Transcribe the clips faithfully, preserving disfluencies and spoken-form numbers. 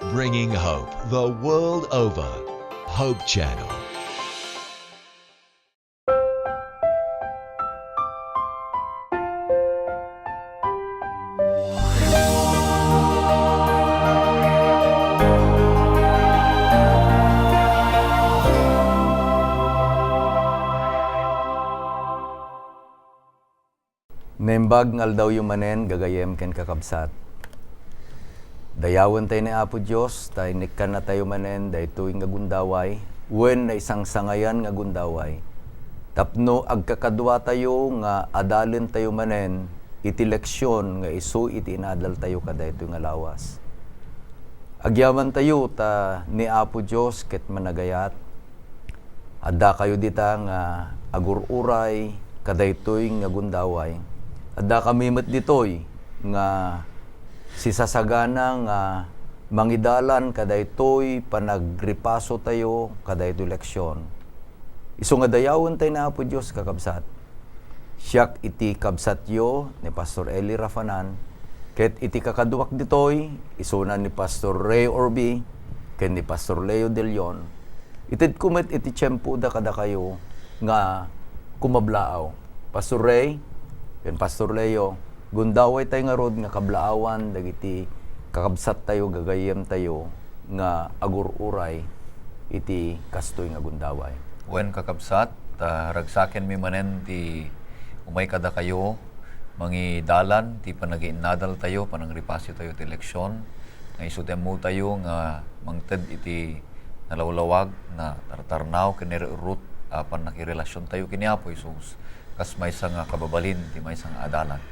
Bringing hope the world over. Hope Channel. Naimbag nga aldawyo manen, gagayyem ken kakabsat. Dayawentayo ni Apo Dios, ta inikkannatayo manen daytoy nga gundaway, wen naisangsangayan nga gundaway. Tapno agkakaduatayo nga adalentayo manen iti leksion nga isu iti inadaltayo kadaytoy nga lawas. Agyamantayo ta ni Apo Dios ket managayat. Addakayo dita nga agur-uray kadaytoy nga gundaway. Addakami met ditoy nga sisasagana nga mangidalan kadaytoy panagripasotayo kadaytoy leksion. Isu nga dayawentayo ni Apo Dios, kakabsat. Siak iti kabsatyo ni Pastor Eli Rafanan, ket iti kakaduak ditoy, isuna ni Pastor Ray Orbi ken ni Pastor Leo De Leon. Itedko met iti tiempoda kadakayo nga kumablaaw. Pastor Ray ken Pastor Leo, gundawaytay ngarud nga kablaawan dagiti kakabsattayo, gagayyemtayo nga agur-uray iti kastoy nga gundaway. Wen, kakabsat, ta ragsakenmi manen ti umay kadakayo, mangidalan ti panagiinnadaltayo, panangripasotayo ti leksion, nga isu ti ammotayo nga mangted iti nalawlawag, natartarnaw ken nairurot a pannakirelasiontayo ken ni Apo Jesus, kas maysa nga kababalin ti maysa nga adalan.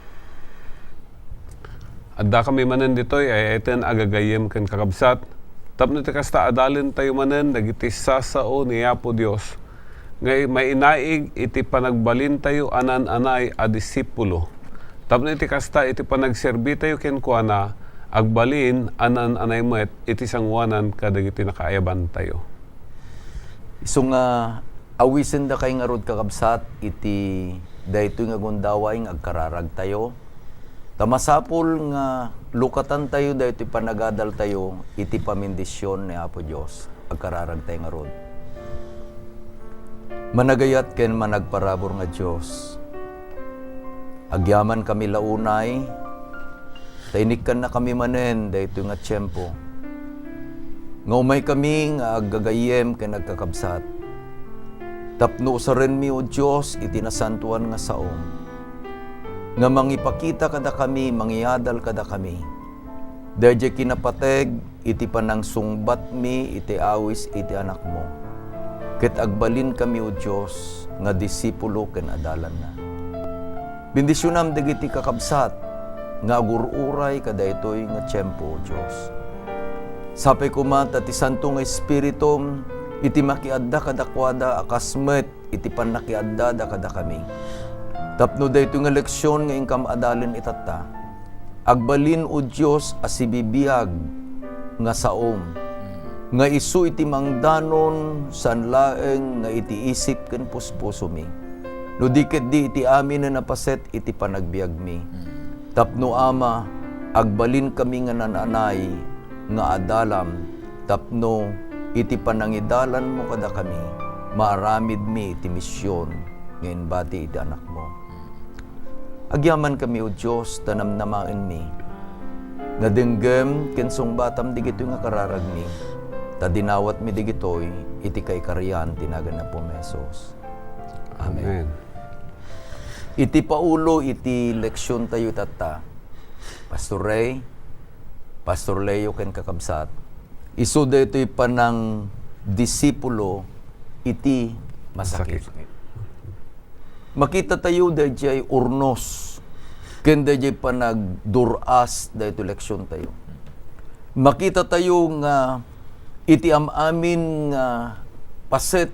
Addakami manen ditoy, ay-ayaten a gagayyem ken kakabsat, tapno iti kasta, adalentayo manen dagiti sasao ni Apo Dios nga i-, mainaig iti panagbalintayo a naan-anay a disipulo. Tapno iti kasta, iti panagserbitayo kenkuana, agbalin a naan-anay met iti sangoanan kadagiti nakaayabantayo. Isu nga awisendakay ngarud, kakabsat, iti daytoy nga gundaway nga agkararagtayo. Ta masapul nga lukatantayo daytoy panagadaltayo iti pamindision ni Apo Dios. Agkararagtayo ngarud. Managayat ken managparabur nga Dios, agyamankami la unay ta inikkannakami manen daytoy nga tiempo, nga umaykami nga aggagayyem ken agkakabsat, tapno usarenmi, O Dios, iti nasantoan nga saom, nga mangipakita kadakami, mangiadal kadakami, daydiay kinapateg iti panangsungbatmi iti awis iti Anakmo, ket agbalinkami, O Dios, nga disipulo ken adalanna. Bendisionam dagiti kakabsat nga agur-uray kadaytoy nga tiempo, O Dios. Sapay koma ta ti Santo nga Espiritum iti makiadda kadakuada a kas met iti pannakiaddada kadakami. Tapno daytoy nga leksion nga inkam adalen itatta, agbalin, O Dios, a sibibiag nga saom, nga isu iti mangdanon, saan laeng nga iti isip ken puspusomi, no di ketdi iti aminen a paset iti panagbiagmi. Tapno, Ama, agbalinkami nga naan-anay nga adalam, tapno iti panangidalanmo kadakami, maaramidmi iti mision nga imbati iti Anakmo. Agyamankami, O Dios, ta namnamaenmi nga denggem ken sungbatam dagitoy nga kararagmi, ta dinawatmi dagitoy iti kaikarian ti nagan Apo Jesus. Amen. Amen. Iti paulo iti leksiontayo tatta, Pastor Ray, Pastor Leo, ken kakabsat, isu daytoy panangdisipulo iti masakit. Masakit. Makitatayo daydiay urnos ken daydiay panagdur-as daytoy leksiontayo. Makitatayo nga iti am-amin nga paset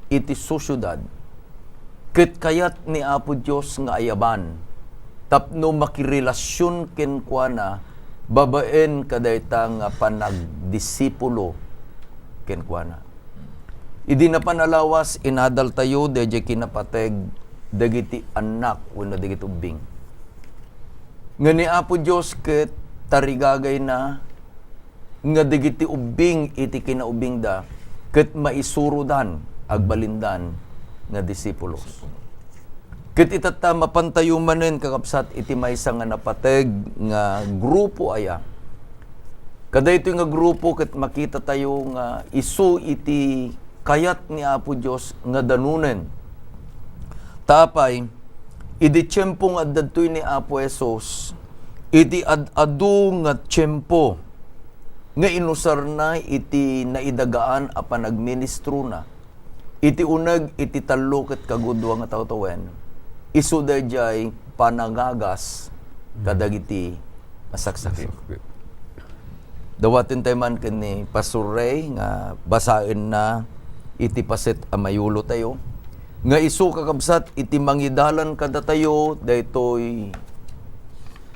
iti sosiedad, ket kayat ni Apo Dios nga ayaban tapno makirelasion kenkuana babaen kadayta nga panagdisipulo kenkuana. Idi napan a lawas, inadaltayo daydiay kinapateg dagiti annak wenno dagiti ubbing. Nga ni Apo Dios ket tarigagayna nga dagiti ubbing iti kinaubingda, ket maisurodan, agbalindan nga disipulos. Ket itatta, mapantayo manen, kakabsat, iti maysa nga napateg nga grupo aya. Kadaytoy nga grupo ket makitatayo nga isu iti kayat ni Apo Dios nga danunen. Ta apay, idi tiempo nga addadtoy ni Apo Jesus, iti ad-adu nga tiempo nga inusarna iti naidagaan a panagministrona, iti uneg iti tallo ket kagudua nga tawen, isu daydiay panangagas kadagiti masaksakit. Masaksakit. Dawaten tayo man ken ni Pastor Ray nga basaenna iti paset a mayulo tayo. Nga isu, kakabsat, iti mangidalan kadatayo, daytoy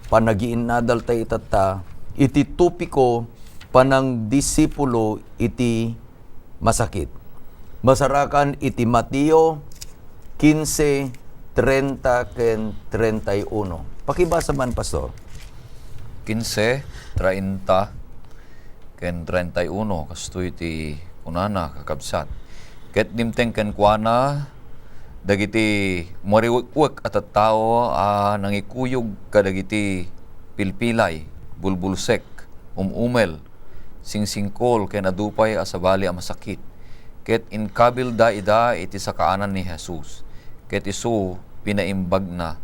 panagiinnadal tayo itatta iti topiko, panangdisipulo iti masakit. Masarakan iti Mateo quince, treinta ken treinta y uno. Pakibasa man, Pastor. Quince, treinta ken treinta y uno, kastoy ti kunana, kakabsat. Ket dimteng kenkuana dagiti mariwekwek a tattao a nangikuyog kadagiti pilpilay, bulbulsek, um-umel, singsingkol ken adu pay a sabali a masakit. Ket inkabilda ida iti sakaanan ni Jesus, ket isu pinaimbagna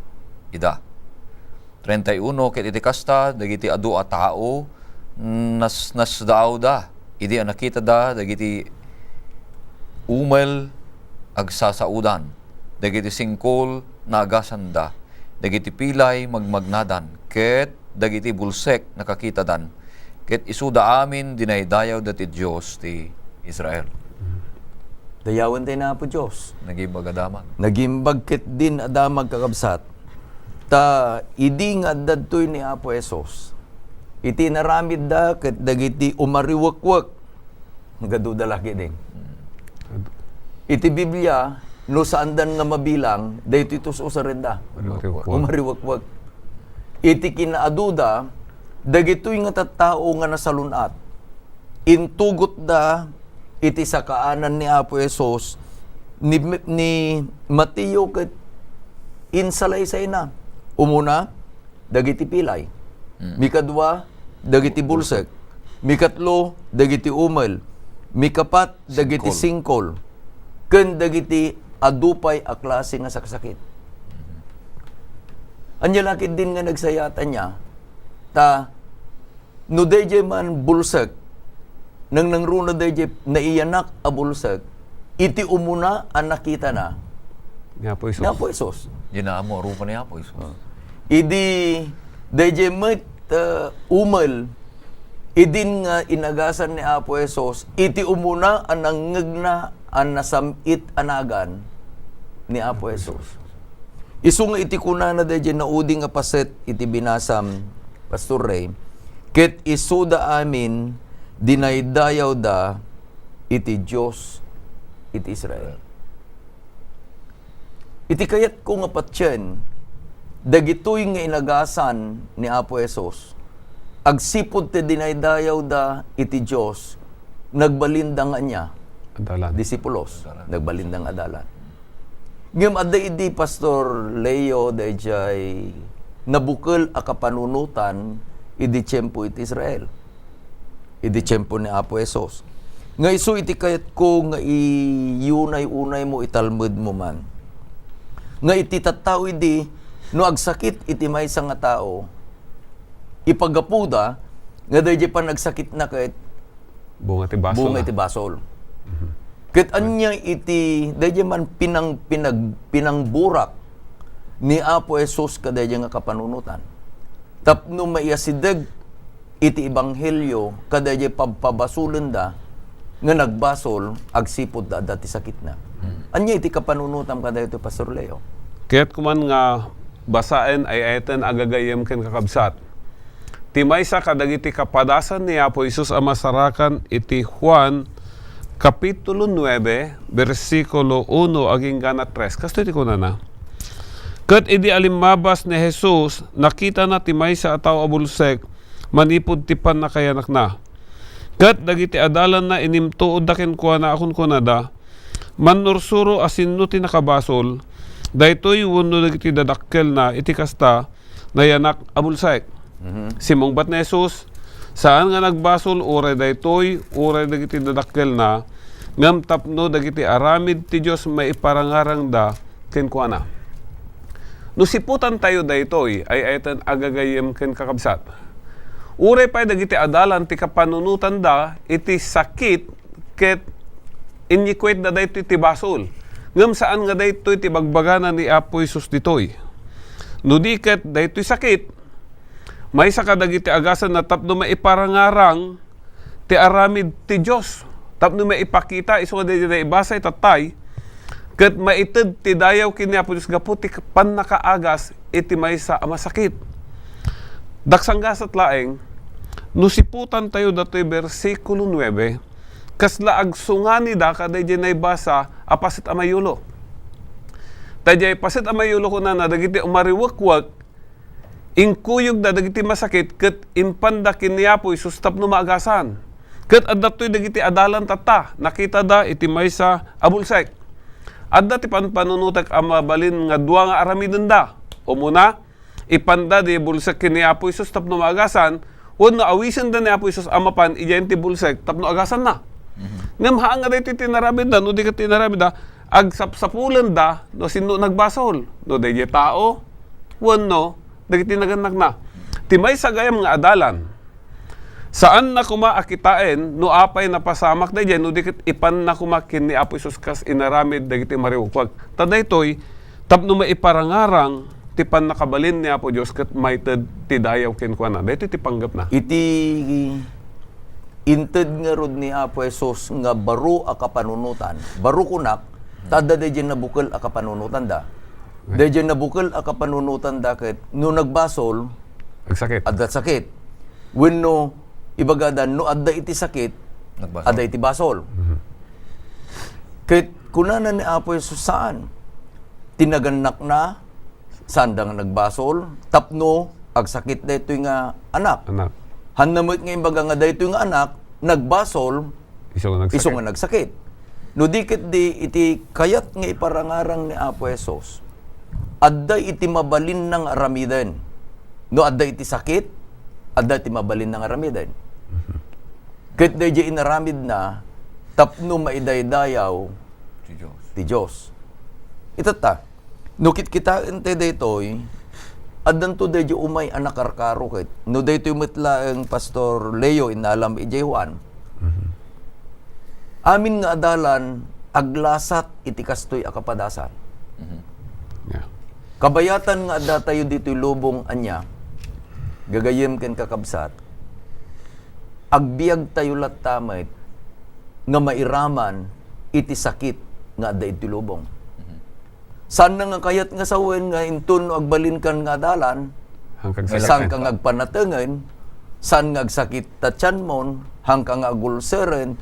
ida. Treinta y uno, ket iti kasta, dagiti adu a tao, nas-, nasdaawda idi a nakitada dagiti umel agsasaudan, dagiti singkol naagasanda, dagiti pilay magmagnadan, ket dagiti bulsek nakakitadan, ket isuda amin dinaydayawda ti Dios ti Israel. Dayawen tayo na Apo Dios. Nagimbag a damag. Nagimbag ket din a damag, kakabsat. Ta idi nga addadtoy ni Apo Jesus, iti naramidda ket dagiti umariwekwek, nagaduda la ketdin. Iti Biblia, no saandan nga mabilang, daytoy tus-, usarenda. Umariwekwek. Umariwekwek. Iti kinaaduda, dagitoy nga tattao nga nasalun-at, intugotda iti sakaanan ni Apo Jesus, ni, ni Mateo ket insalaysayna. Umuna, dagiti pilay. Mm. Mikadua, dagiti bulsek. Mikatlo, dagiti umel. Mikapat, dagiti singkol. Ken dagiti adu pay a klase nga saksakit. Ania la ketdin nga nagsayat ania? Ta no daydiay man bulsek, nangnangruna daydiay naiyanak a bulsek, iti umuna a nakitana ni Apo Jesus. Ni Apo Jesus. Dina ammo a rupa ni Apo Jesus. Ah. Idi daydiay met, ah, umel, idin nga inagasan ni Apo Jesus, iti umuna a nangngegna a nasam-it a nagan ni Apo Jesus. Isu nga iti kunana daydiay naudi nga paset iti binasam, Pastor Ray, ket isuda amin dinaydayawda iti Dios iti Israel. Iti kayatko nga patien, dagitoy nga inagasan ni Apo Jesus, agsipud ti dinaydayawda iti Dios, nagbalinda nga ania? Adalan. Disipulos. Adalan. Nagbalinda nga adalan. Ngem adda idi, Pastor Leo, daydiay nabukel a kapanunotan idi tiempo iti Israel, idi tiempo ni Apo Jesus. Nga isu iti kayatko nga iyunay-unaymo, italmedmo man. Nga iti tattao idi, no agsakit iti maysa nga tao, ipagapuda nga daydiay panagsakitna ket bunga ti basol. Bunga ti basol. Mhm. Ket ania iti daydiay man pinang-, pinag-, pinangburak ni Apo Jesus kadaydiay nga kapanunotan? Tapno maiyasideg iti ebanghelio kadaydiay pabpabasolenda nga nagbasol agsipud ta adda ti sakitna. Hmm. Ania iti kapanunotam kadaytoy, Pastor Leo? Kayatko man nga basaen, ay-ayaten a gagayyem ken kakabsat. Ti maysa kadagiti kapadasan ni Apo Jesus a masarakan iti Juan, Kapitulo nuebe, bersikulo uno agingga na tres. Kastoy ti kunana, "Ket idi alimmabas ni Jesus, nakitana ti maysa a tao a bulsek manipud ti pannakayanakna. Ket dagiti adalanna inimtuodda kenkuana a kunkunada, "Mannursuro a sinno ti nakabasol, daytoy wenno dagiti dadakkelna iti kasta, nayanak a bulsek." Mhm. Simmungbat ni Jesus, "Saan nga nagbasol uray daytoy, uray dagiti dadakkelna, ngem tapno dagiti aramid ti Dios maiparangarangda kenkuana." No siputantayo daytoy, ay-ayaten a gagayyem ken kakabsat. Uray pay dagiti adalan ti kapanunotanda iti sakit ket inyikuetda daytoy ti basol. Ngem saan nga daytoy ti bagbagana ni Apo Jesus ditoy. No di ket daytoy sakit, maysa kadagiti agasanna tapno maiparangarang ti aramid ti Dios, tapno maipakita isu nga daydi naibasa itattay, ket maited ti dayaw ken ni Apo Dios gapu ti pannakaagas iti maysa a masakit. Daksanggasat laeng, no siputantayo datoy bersikulo nuebe, kasla agsunganida kadaydi naibasa a paset a mayulo. Daydiay paset a mayulo kunana, dagiti umariwekwek, inkuyogda dagiti masakit ket impanda ken ni Apo Jesus tapno maagasan. Ket adda toy dagiti adalan tatta, nakitada iti maysa a bulsek. Adda ti panpanunotek a mabalin nga dua nga aramidenda. Umuna, ipanda di bulsek ken ni Apo Jesus tapno maagasan, wenno awisenda ni Apo Jesus a mapan idiay ti bulsek tapno agasanna. Mhm. Ngem haan nga daytoy ti inaramidda, no di ket ti inaramidda, agsapsapulenda no sinno nagbasol, no daydiay tao, wenno dagiti nagannakna. Ti maysa gayam nga adalan, saanna koma a kitaen no apay napasamak daydiay, no di ket ipanna koma ken ni Apo Jesus kas inaramid dagiti umariwekwek. Ta daytoy, tapno maiparangarang ti pannakabalin ni Apo Dios ket maited ti dayaw kenkuana. Daytoy ti panggepna. Iti inted ngarud ni Apo Jesus nga baro a kapanunotan. Baro kunak, ta adda daydiay nabukel a kapanunotanda. Right. Daydiay nabukel a kapanunotanda ket no nagbasol, agsakit. Adda sakit. Wenno ibagada, no adda iti sakit, nagbasol. Adda iti basol. Mhm. Ket kunana ni Apo Jesus, saan. Ti nagannakna, saanda nga nagbasol, tapno agsakit daytoy nga anak. Anak. Hanna met nga imbaga nga daytoy nga anak, nagbasol, isu nga nagsakit. Isu nga nagsakit. No di ket di iti kayat nga iparangarang ni Apo Jesus, adda iti mabalinna nga aramiden. No adda iti sakit, adda iti mabalinna nga aramiden. Mhm. Ket daydiay inaramidna tapno maidaydayaw ti Dios. Ti Dios. Itatta, no kitkitaentayo daytoy, addanto daydiay umay a nakarkaro ket. No daytoy met laeng, Pastor Leo, innalam idiay Juan, mhm, amin nga adalan aglasat iti kastoy a kapadasan. Mhm. Yeah. Kabayatan nga addatayo ditoy lubong, ania, gagayyem ken kakabsat, agbiagtayo latta met nga mairaman iti sakit nga adda iti lubong. Mhm. Saanna nga kayat nga sawen nga inton no agbalinkan nga adalan, saan ka nga agpanatengen, saan nga agsakit ta tianmon, saan ka nga agulseren,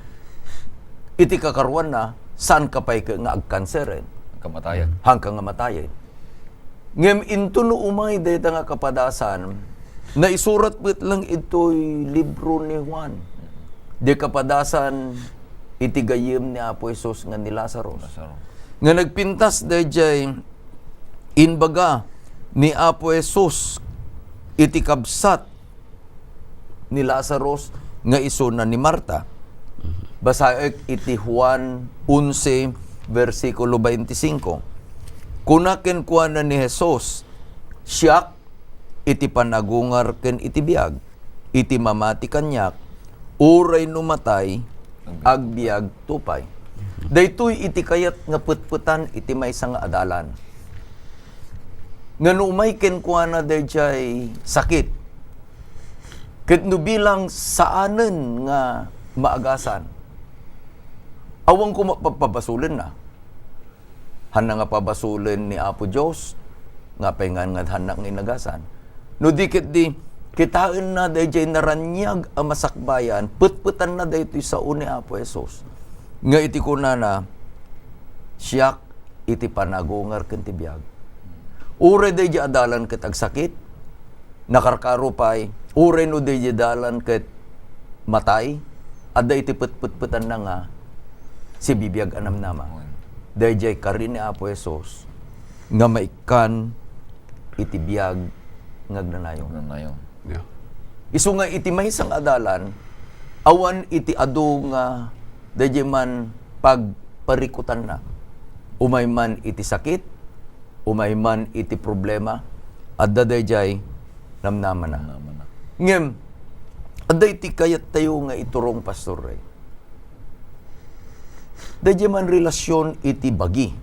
iti kakaruanna, saan ka pay ke-, nga agkanseren. Kamatayan. Saan ka nga matayen. Ngem inton no umay dayta nga kapadasan, naisurat met lang itoy libro ni Juan. Di kapadasan iti gayyem ni Apo Jesus nga ni Lazaro. Lazaro. Nga nagpintas daydiay imbaga ni Apo Jesus iti kabsat ni Lazaro nga isuna ni Marta. Basaek iti Juan onse, bersikulo veinticinco. Kuna kenkuana ni Jesus, "Siak iti panagungar ken iti biag. Iti mamati kaniak, uray no matay, agbiagto pay." Daytoy iti kayat nga petpetan iti maysa nga adalan. Nga no umay kenkuana daydiay sakit, ket no bilang saanen nga maagasan, awan koma pagpabasolenna. Hanna nga pabasolen ni Apo Dios, nga apay ngan nga hanna nga inagasan. No di ket di, kitaenna daydiay naraniag a masakbayan, petpetanna daytoy sao ni Apo Jesus. Nga iti kunana, "Siak iti panagungar ken ti biag." Uray daydiay adalan ket agsakit, nakarkaro pay, uray no daydiay adalan ket matay, Adda iti petpetpetanna nga sibibiag a namnama. Amen. Daydiay karin ni Apo Jesus nga maikkan iti biag nga agnanayon. Agnanayon. Yeah. Isu nga iti maysa nga adalan, awan iti adu nga daydiay man pagparikutanna. Umay man iti sakit, umay man iti problema, adda daydiay namnamana. Namnamana. Ngem, adda iti kayattayo nga iturong, Pastor Ray. Daydiay man relasyon iti bagi.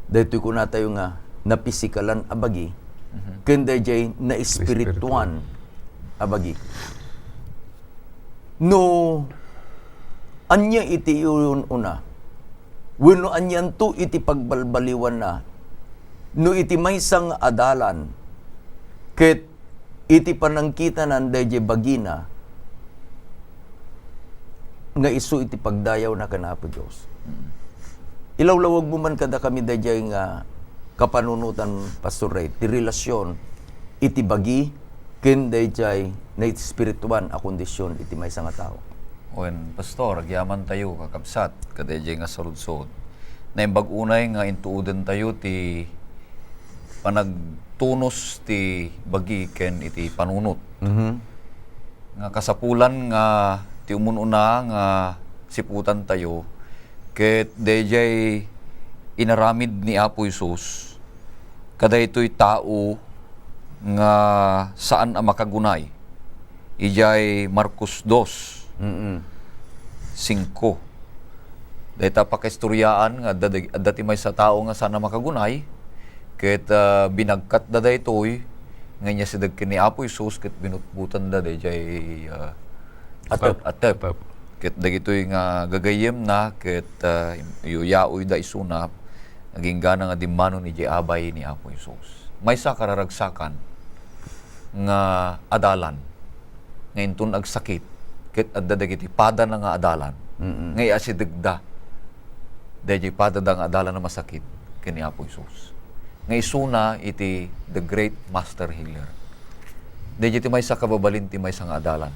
Daytoy kunatayo nga napisikalan a bagi, mhm, ken daydiay naespirituan a bagi. No ania iti iun-una, wenno anianto iti pagbalbaliwanna, no iti maysa nga adalan, ket iti panangkitanan daydiay bagina, nga isu iti pagdayawna ken Apo Dios. Mm. Ilawlawagmo man kadakami daydiay nga kapanunotan, Pastor Ray, ti relasyon iti bagi ken daydiay naespirituan a kondisyon iti maysa nga tao. Wen, Pastor, agyamantayo, kakabsat, kadaydiay nga sarudsod. Naimbag unay nga intuodentayo ti panagtunos ti bagi ken iti panunot. Mhm. Nga kasapulan nga ti umun-una nga siputantayo, ket daydiay inaramid ni Apo Jesus kadaytoy tao nga saan a makagunay. Idiay Marcos dos, mm, singko. Dayta pakaistoriaan nga adda, adda ti maysa tao nga saan a makagunay, ket, ah, binagkatda daytoy nga inyasideg ken ni Apo Jesus ket binutbutanda daydiay, ah, atep. Atep. Atep. Ket dagitoy nga gagayyemna ket, ah, im-, iyauyda isuna, aginggana nga dimmanon idiay abay ni Apo Jesus. Maysa a kararagsakan nga adalan nga inton agsakit, ket adda dagiti padana nga adalan, mm-mm, nga iasidegda daydiay padada nga adalan a masakit ken ni Apo Jesus. Nga isuna iti the great master healer. Daydiay ti maysa kababalin ti maysa nga adalan.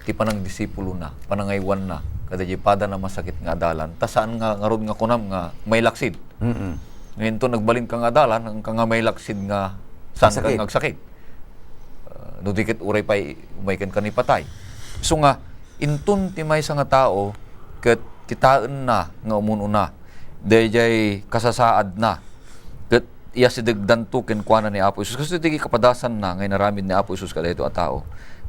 Ti panangdisipulona, panangaywanna kadaydiay padana a masakit nga adalan. Ta saan nga ngarud nga kunam nga mailaksid. Mm-mm. Nga inton agbalinka nga adalan, haanka nga mailaksid nga saanka nga agsakit. Ah, no di ket uray pay umay kenka ni patay. Isu nga, inton ti maysa nga tao ket kitaenna nga umun-una daydiay kasasaadna, ket iasidegdanto kenkuana ni Apo Jesus. Kastoy ti kapadasanna nga inaramid ni Apo Jesus kadaytoy a tao.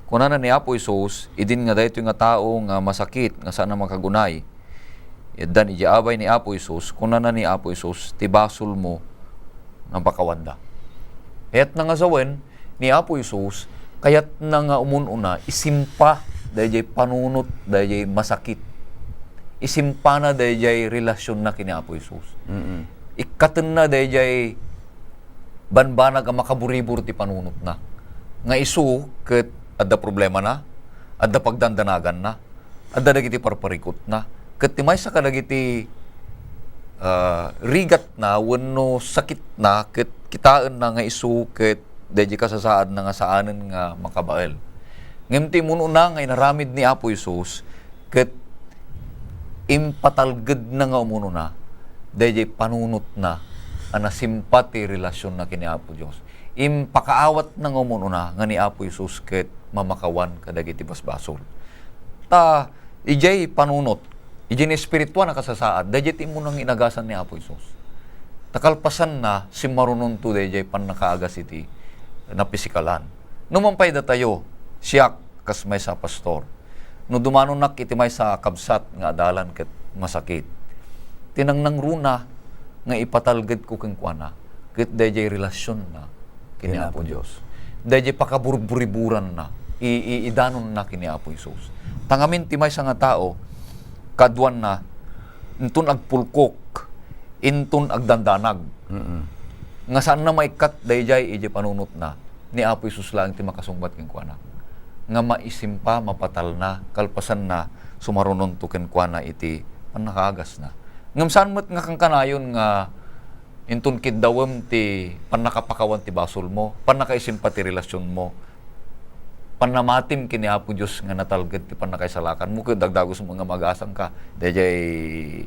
Kunana ni Apo Jesus, idin nga daytoy nga tao nga masakit, nga saan a makagunay, addan idiay abay ni Apo Jesus, kunana ni Apo Jesus, "Ti basolmo, napakawanda." Kayatna nga sawen, ni Apo Jesus, kayatna nga umun-una, isimpa daydiay panunot, daydiay masakit. Isimpana daydiay relasionna ken ni Apo Jesus. Mm-mm. Ikkatenna daydiay banbanag a makaburibur ti panunotna. Nga isu ket adda problemana, adda pagdandanaganna, adda dagiti parparikutna. Ket ti maysa kadagiti, ah, rigatna wenno sakitna ket kitaenna nga isu ket daydiay kasasaadna nga saanen nga makabael. Ngem ti umun-una nga inaramid ni Apo Jesus ket impatalgedna nga umun-una daydiay panunotna a nasimpa ti relasionna ken ni Apo Dios. Impakaawatna nga umun-una nga ni Apo Jesus ket mamakawan kadagiti basbasol. Ta idiay panunot, idiay naespirituan a kasasaad, daydiay ti immuna nga inagasan ni Apo Jesus. Ta kalpasanna, simmarunonto daydiay pannakaagas iti napisikalan. Numan pay datayo, siak, kas maysa a pastor, no dumanonak iti maysa a kabsat nga adalan ket masakit, ti nangnangruna nga ipatalgedko kenkuana ket daydiay relasionna ken ni Apo Dios. Daydiay pakaburburiburanna, i-, i-, idanonna ken ni Apo Jesus. Ta ngamin ti maysa nga tao, kaduanna, inton agpulkok, inton agdandanag, mm-mm, nga saanna maikkat daydiay idiay panunotna, ni Apo Jesus laeng ti makasungbat kenkuana. Nga maisimpa, mapatalna, kalpasanna, sumarunonto kenkuana iti pannakaagasna. Ngem saan met nga kankanayon nga inton kiddawem ti pannakapakawan ti basolmo, pannakaisimpa ti relasionmo, pannamatim ken ni Apo Dios nga natalged ti pannakaisalakanmo, ket dagdagusmo nga magasangka, daydiay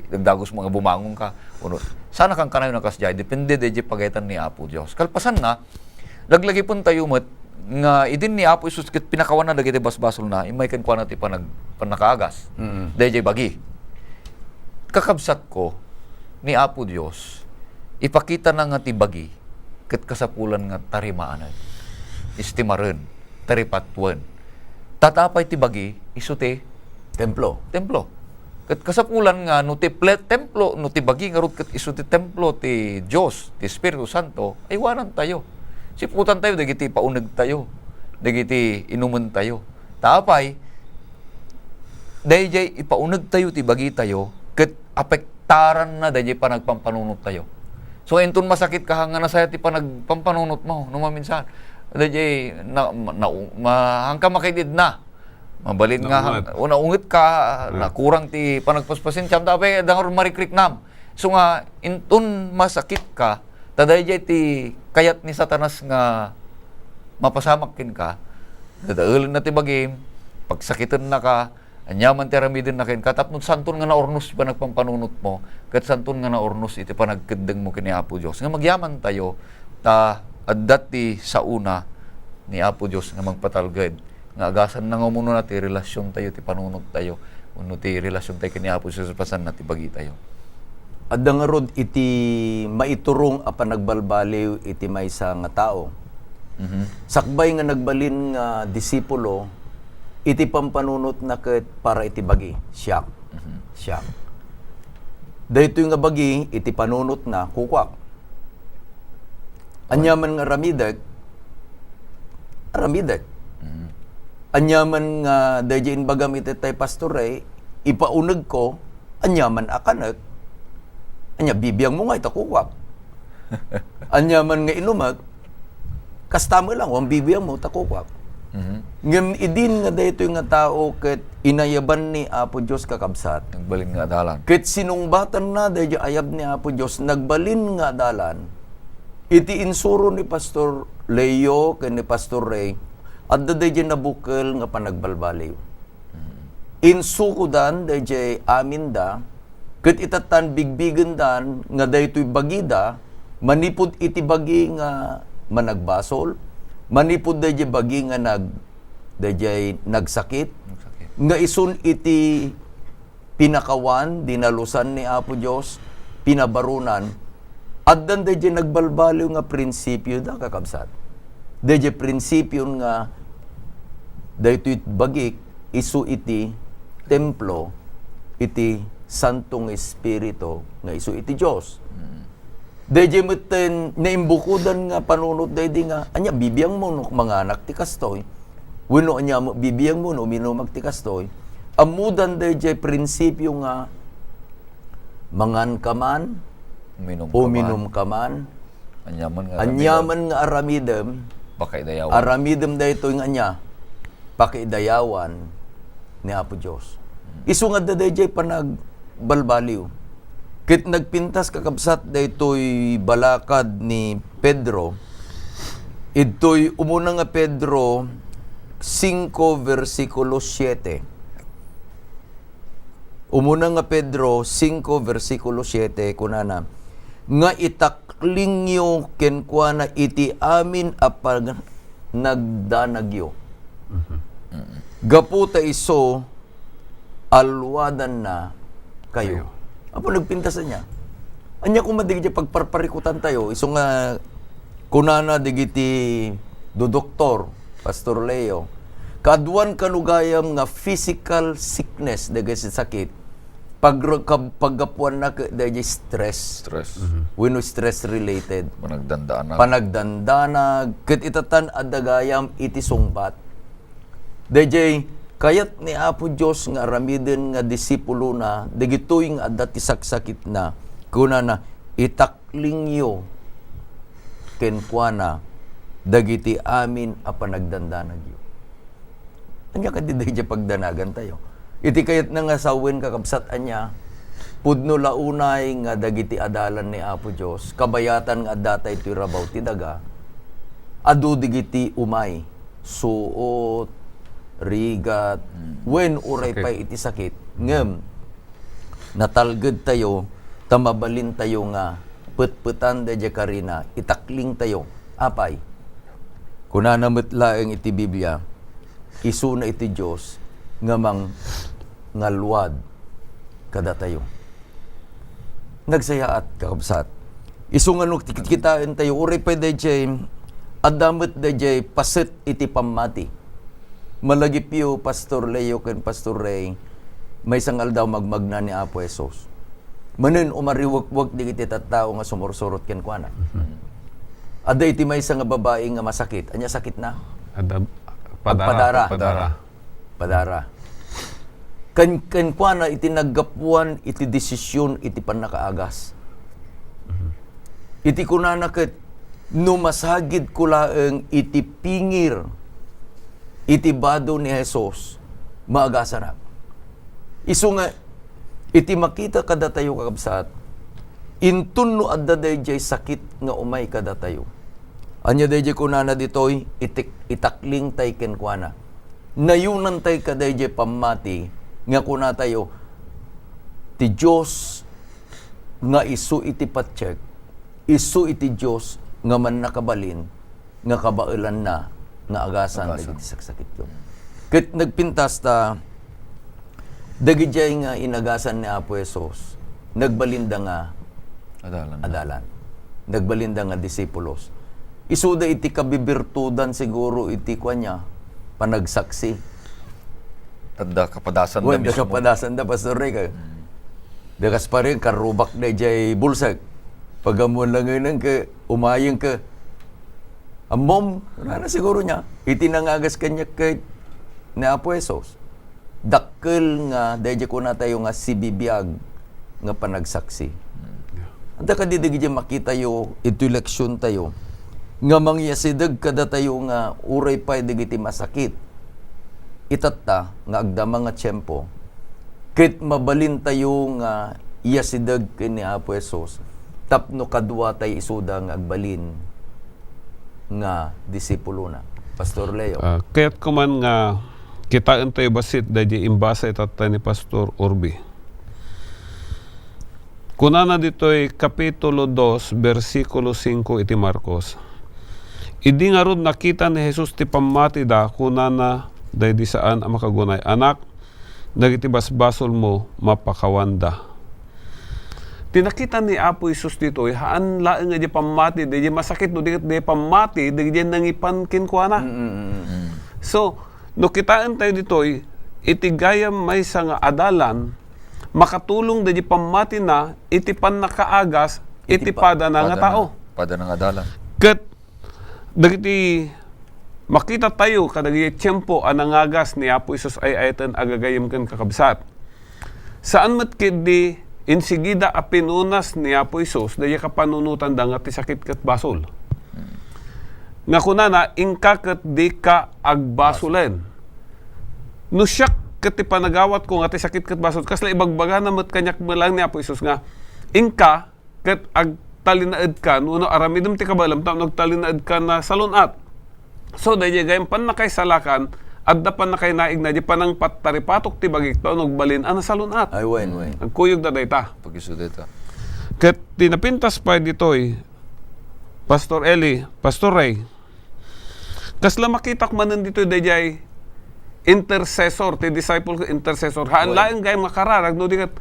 dagdagusmo nga bumangonka, wenno saan a kankanayon a kasdiay, depende daydiay pagayatan ni Apo Dios. Kalpasanna, laglagipentayo met nga idin ni Apo Jesus ket pinakawanna dagiti basbasolna, immay kenkuana ti panag-, pannakaagas, Mm. daydiay bagi. Kakabsatko, ni Apo Dios, ipakitana nga ti bagi ket kasapulan nga tarimaanen, istimaren, taripatuen. Ta apay ti bagi, isu ti Templo. templo. Ket kasapulan nga no ti ple-, templo, no ti bagi ngarud ket isu ti templo ti Dios, ti Espiritu Santo, aywanantayo. Siputantayo dagiti ipaunegtayo, dagiti inumentayo. Ta apay, daydiay ipaunegtayo ti bagitayo ket apektaranna daydiay panagpampanunottayo. So, inton masakitka, nga nasaya ti panagpampanunotmo, no maminsan. Daydiay, na, na, ma-, haanka makididna. Mabalin nga, Naunget. o naungetka, Hmm. nakurang ti panagpaspasensiam, ta apay, dangar marikriknam. So nga, inton masakitka, ta daydiay ti kayat ni Satanas nga mapasamak kenka, dadaelenna ti bagim, pagsakitennaka, aniaman ti aramidenna kenka, tapno santon nga naurnos ti panagpampanunotmo, ket santon nga naurnos iti panagkeddengmo ken ni Apo Dios. Nga agyamantayo, ta adda ti saona ni Apo Dios nga mangpatalged, nga agasanna nga umuna ti relasiontayo, ti panunottayo, wenno ti relasiontayo ken ni Apo Jesus, pasanna ti bagitayo. Adda ngarud iti maiturong a panagbalbaliw iti maysa nga tao. Mhm. Sakbay nga nagbalin nga disipulo, iti pampanunotna ket para iti bagi, siak. Mhm. Siak. Daytoy nga bagi, iti panunotna, kukuak. Aniaman nga aramidek, aramidek. Mhm. Aniaman nga daydiay imbagam iti tay pastor, eh, ipaunegko, aniaman a kanek, ania, bibiangmo ngay ta kukuak. Aniaman nga inumek, kasta met lang, wan bibiangmo ta kukuak. Mhm. Ngem idin nga daytoy nga tao ket inayaban ni Apo Dios, kakabsat. Nagbalin nga adalan. Ket sinungbatanna daydiay ayab ni Apo Dios, nagbalin nga adalan. Iti insuro ni Pastor Leo ken ni Pastor Ray, adda daydiay nabukel nga panagbalbaliw. Mhm. Insukodan daydiay aminda, ket itattan bigbigendan nga daytoy bagida manipud iti bagi nga managbasol, manipud daydiay bagi nga nag-, daydiay nagsakit, Nagsakit. nga isun iti pinakawan, dinalusan ni Apo Dios, pinabaronan, addan daydiay nagbalbaliw nga prinsipioda, kakabsat. Daydiay prinsipio nga daytoy bagik isu iti templo iti Santo nga Espiritu nga isu iti Dios. Mm. Daydiay metten naimbukodan nga panunot daydi nga, ania, bibiangmo no manganak ti kastoy, wenno ania met bibiangmo no uminumak ti kastoy. Ammodan daydiay prinsipio nga mangan ka man, Uminom ka uminom man. ka man, Aniaman nga aniaman nga aramidem, Pakaidayawan. aramidem daytoy nga ania, pakaidayawan ni Apo Dios. Isu nga adda daydiay panagbalbaliw. Ket nagpintas, kakabsat, daytoy balakad ni Pedro, idtoy umuna nga Pedro singko, bersikulo siete. Umuna nga Pedro singko, bersikulo siete, kunana, nga itaklingyo kenkuana iti amin a panagdanagyo. Mhm. Gapu ta isu, alwadanna kayo. Kayo. Apo, nagpintas ania. Ania koma dagiti pagparparikutantayo, isu nga kunana dagiti dodoktor, Pastor Leo, kaaduan kano gayam nga physical sickness, dagiti sakit, pag-, kab-, paggapuanna ket daydi stress. Stress. Mhm. Wenno stress related. Panagdandanag. Panagdandanag, ket itatan adda gayam iti sungbat. Daydiay kayat ni Apo Dios nga aramiden nga disipulona, dagitoy nga adda ti saksakitna, kunana, "Itaklingyo kenkuana dagiti amin a panagdandanagyo." Ania kadi daydiay pagdanagantayo? Iti kayatna nga sawen, kakabsat, ania, pudno la unay nga dagiti adalan ni Apo Dios, kabayatan nga addata itoy rabaw ti daga, adu dagiti umay, suot, rigat, wen uray pay iti sakit. Ngem, natalgedtayo, ta mabalintayo nga petpetan daydiay karina, itaklingtayo. Apay? Kunana met laeng iti Biblia, isuna iti Dios nga mangngaluad kadatayo. Nagsayaat, kakabsat. Isu nga no kit-, kitaentayo, uray pay daydiay, adda met daydiay paset iti pammati. Malagipyo, Pastor Leo ken Pastor Ray, maysa nga aldaw magmagna ni Apo Jesus. Manen umariwekwek dagiti tattao nga sumursurot kenkuana. Adda iti maysa nga babai nga masakit. Ania sakitna? Adda padara. Agpadara. Padara. Padara. Ken-, kenkuana iti naggapuan iti desisyon iti pannakaagas. Iti kunana ket, "No masagidko laeng iti pingir iti bado ni Jesus, maagasanak." Isu nga, iti makita kadatayo, kakabsat, inton no adda daydiay sakit nga umay kadatayo, ania daydiay kunana ditoy? Itik-, itaklingtay kenkuana. Nayunantay kadaydiay pammati nga kunatayo, ti Dios nga isu iti patiek, isu iti Dios nga mannakabalin, nga kabaelanna nga agasan dagiti saksakityo. Ket nagpintas ta, dagidiay nga inagasan ni Apo Jesus, nagbalinda nga adalan. Nagbalinda nga disipulos. Isuda iti kabibirtudan siguro iti kuanya, panagsaksi. Adda kapadasan da mismo. Kapadasan da, Pastor Rick, eh. Da kas parin, karubak da jay bulsak. Pagamuan lang ngayon ka, umayeng ka. Ammom, rara siguro niya. Iti nangagas kanya kay ni Apo Jesus. Dakkel nga, daydi kunatayo nga sibibiag nga panagsaksi. Anta kadi dagiti makitayo, iti leksyon tayo, nga mangyasideg kadatayo nga uray pay dagiti masakit. Itatta nga agdama nga tiempo, ket mabalintayo nga yasideg ken ni Apo Jesus tapno kaduatay isuda nga agbalin nga disipulona. Pastor Leo. Ah, kayat ko man nga kitaentayo bassit daydi imbasa itatta ni Pastor Orbi. Kunana ditoy Kapitulo dos, bersikulo singko iti Marcos, "Idi ngarud nakita ni Jesus ti pammatida, kunana daydi saan a makagunay, 'Anak, dagiti basbasolmo, mapakawanda.'" Ti nakita ni Apo Jesus ditoy, haan laeng nga di pammati, di, di masakit, no di, di pammati, di, di nangipan kenkuana. Mm, mm, mm. So, no kitaentayo ditoy, iti gayam maysa nga adalan, makatulong daydi pammatina iti pannakaagas iti padana nga tao. Padana nga adalan. Ket dagiti makitatayo kadagiti tiempo a nangagas ni Apo Jesus ay-ayaten a gagayyem ken kakabsat. Saan met ketdi insigida a pinunas ni Apo Jesus daydi kapanunotanda nga ti sakit ket basol. Nga kunana, "Inka ket dika agbasolen." No siak ket ti panagawatko nga ti sakit ket basol, kasla ibagbagana met kaniak met laeng ni Apo Jesus nga, "Inka ket agtalinaedka, no, no aramidem ti kabaelem, tapno agtalinaedka nasalun-at." So, daydi gayam pannakaisalakan, adda pannakainaigna, di panangpattaripatok ti bagik, tapno agbalin a nasalun-at. Ay, wen, wen. Agkuyog da dayta. Pag-isu dayta. Ket ti napintas pay ditoy, Pastor Eli, Pastor Ray, kasla makitak manen ditoy daydiay intercessor, ti disciple ket intercessor. Haan laeng gayam nga kararag, no di ket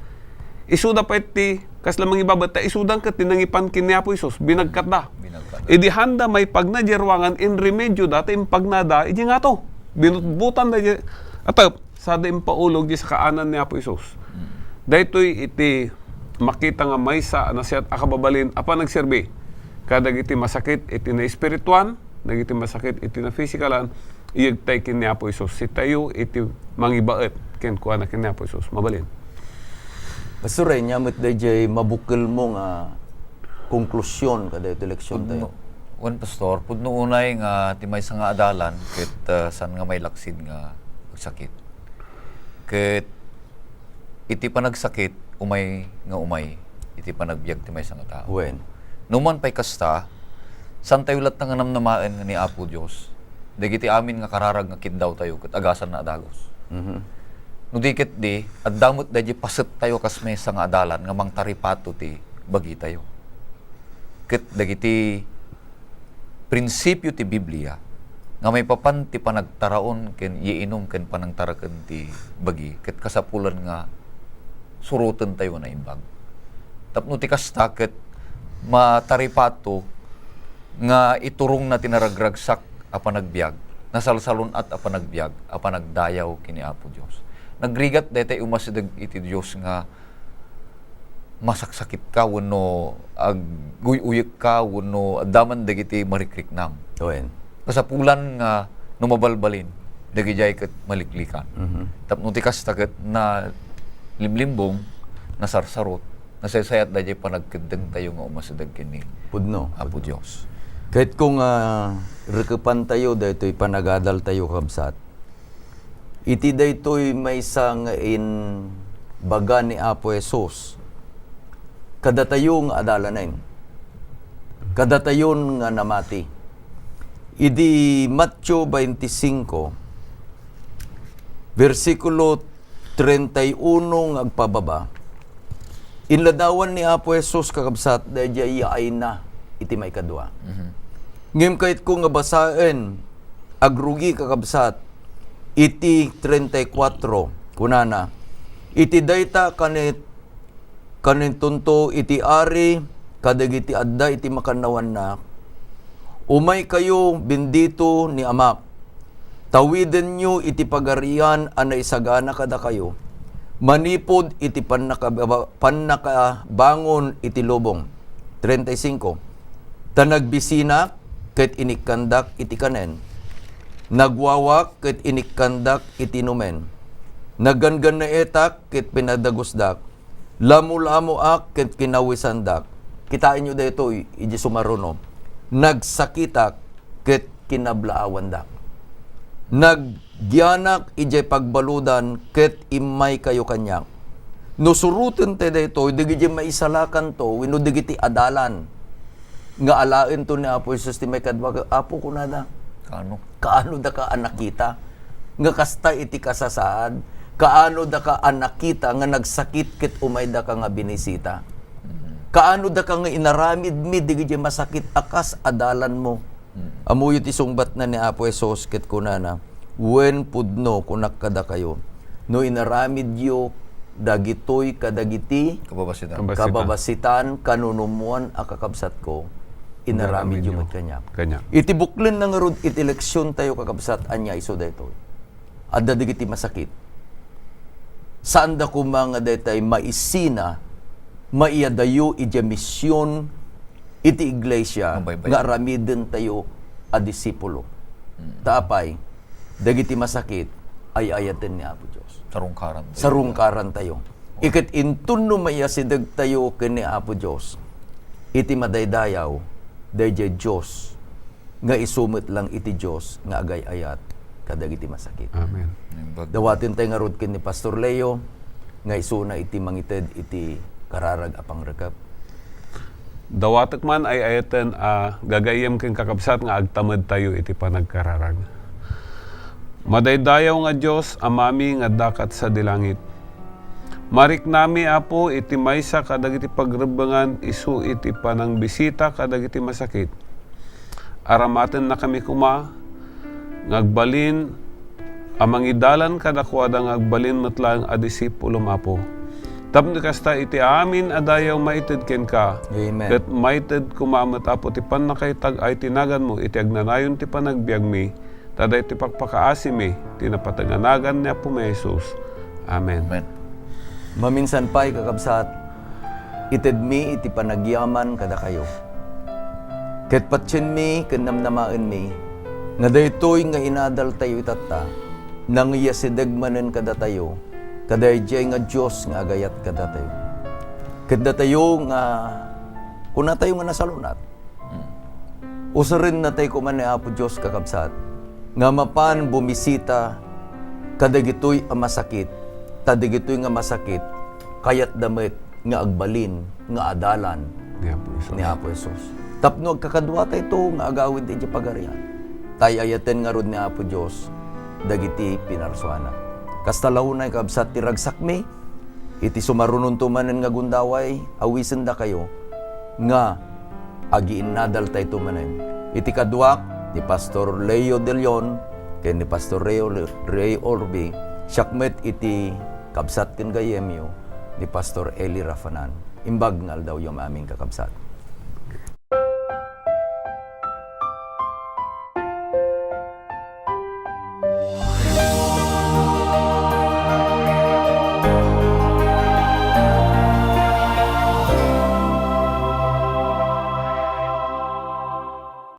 isuda pay ti kasla mangibabaet, ta isudan ket ti nangipan ken ni Apo Jesus, binagkatda. Binagkatda. Idi haanda maipagna di ruangan, inremedioda, ta impagnada, idi ngato. Binutbutanda di atep, sada impaulog di sakaanan ni Apo Jesus. Daytoy iti makita nga maysa a nasayaat a kababalin a panagserbi kadagiti masakit iti naespirituan, dagiti masakit iti nafisikalan, iyegtay ken ni Apo Jesus. Sitayo iti mangibaet kenkuana ken ni Apo Jesus. Mabalin. Pastor, ania met daydiay mabukelmo nga konklusion kadaytoy leksiontayo? Pudno, wen, Pastor, pudno unay nga ti maysa nga adalan ket, ah, saan nga mailaksid nga agsakit. Ket iti panagsakit, umay nga umay iti panagbiag ti maysa nga tao. Wen. Numan pay kasta, saantayo latta nga namnamaen nga ni Apo Dios Dagiti amin nga kararag nga kiddawtayo ket agasanna a dagus. Mhm. No di ketdi, adda met daydi pasettayo kas maysa nga adalan nga mangtaripato ti bagitayo. Ket dagiti prinsipio ti Biblia nga maipapan ti panagtaraon ken iinum ken panangtaraken ti bagi ket kasapulan nga surotentayo a naimbag. Tapno ti kasta ket mataripato nga iturongna ti naragragsak a panagbiag, nasalsalun-at a panagbiag, a panagdayaw ken ni Apo Dios. Nagrigat daytoy umasideg iti Dios nga masaksakitka wenno aguy-uyekka wenno adda man dagiti marikriknam. Wen. Kasapulan nga no mabalbalin, dagidiay ket maliklikan. Mhm. Tapno ti kasta ket nalimlimbong, nasarsarot, nasaysayat daydiay panagkeddengtayo nga umasideg ken ni Pudno, Apo pudno. Dios. Ket kung, ah, rekepantayo daytoy panagadaltayo, kabsat, iti daytoy maysa nga imbaga ni Apo Jesus kadatayo nga adalanen, kadatayon nga namati. Idi Mateo twenty-five, bersikulo treinta y uno nga agpababa, inladawan ni Apo Jesus, kakabsat, daydiay yaayna iti maikadua. Mhm. Ngem kayatko nga basaen agrugi, kakabsat, iti treinta y cuatro, kunana, "Iti dayta kanit-, kanintonto iti ari kadagiti adda iti makannawanna, 'Umaykayo, bendito ni Amak. Tawidenyo iti pagarian a naisagana kadakayo, manipud iti pannakababa-, pannakabangon iti lubong.'" Treinta y cinco, "Ta nagbisinak ket inikkandak iti kanen, nagwawak ket inikkandak iti inumen, naggannaetak ket pinadagusdak, lamolamoak ket kinawisandak." Kitaenyo daytoy, iti sumaruno, "Nagsakitak ket kinablaawandak. Nagyanak idiay pagbaludan ket immaykayo kaniak." No surotentayo daytoy, dagiti maisalakanto wenno dagiti adalan nga alaento ni Apo Jesus ti maikadua, "Apo," kunada, "Kaano? Kaano daka a nakita nga kasta iti kasasaad? Kaano daka a nakita nga nagsakit ket umaydaka nga binisita? Kaano daka nga inaramidmi dagiti masakit a kas adalanmo?" Mm. Ammoyo ti sungbatna ni Apo Jesus ket kunana, "Wen pudno, kunak kadakayo, no inaramidyo dagitoy kadagiti Kababasitan. Kababasitan. Kababasitan, kanunummoan a kakabsatko, inaramidyo Inaramidyo. met kaniak." Kaniak. Iti buklenna ngarud iti leksiontayo, kakabsat, ania isu daytoy? Adda dagiti masakit. Saanda koma nga daytay maisina, maiyadayo idiay mision iti iglesia Mabaybay. nga aramidentayo a disipulo. Mm. Ta apay, dagiti masakit, ay-ayaten ni Apo Dios. Sarungkaran tayo. Sarungkaran tayo. Iket inton no maiyasideg tayo ken ni Apo Dios, iti madaydayaw, daydiay Dios nga isu met lang iti Dios nga agay-ayat kadagiti masakit. Amen. Naimbag. Dawaten tay ngarud ken ni Pastor Leo nga isuna iti mangited iti kararag a pangrekep. Dawatek man ay-ayaten a gagayyem ken kakabsat nga agtamedtayo iti panagkararag. Madaydayaw nga Dios, Amami nga adda kat sadi langit. Mariknami, Apo, iti maysa kadagiti pagrebbengan isu iti panangbisita kadagiti masakit. Aramatennakami koma nga agbalin a mangidalan kadakuada nga agbalin met laeng a disipulom, Apo. Tapno kasta, iti amin a dayaw maited kenka, Amen. ket maited koma met, Apo, ti pannakaitag-ay ti naganmo iti agnanayon ti panagbiagmi, ta daytoy pakpakaasimi ti napateg a nagan ni Apomi a Jesus. Amen. Amen. Maminsan pay, kakabsat, itedmi iti panagyaman kadakayo. Ket patienmi ken namnamaenmi nga daytoy nga inadaltayo itatta, nangiyasideg manen kadatayo, kadaydiay nga Dios nga agayat kadatayo. Ket datayo nga kunatayo nga nasalunat, Mm. Usarennatay koma ni Apo Dios, kakabsat, nga mapan bumisita kadagitoy a masakit, ta dagitoy nga masakit, kayatda met nga agbalin nga adalan Ni Apo Jesus. ni Apo Jesus. Tapno agkakaduatayto nga agawid iti Pagarian. Tay-ayaten ngarud ni Apo Dios dagiti pinarsuana. Kasta la unay, kabsat, ti ragsakmi, iti sumarunonto manen nga gundaway, awisendakayo nga agiinnadaltayto manen. Iti kaduak, ni Pastor Leo De Leon ken ni Pastor Ray Ol-, Ray Orbi, siak met iti kabsat ken gayyemyo, ni Pastor Eli Rafanan. Imbag nga aldawyo amin, kakabsat.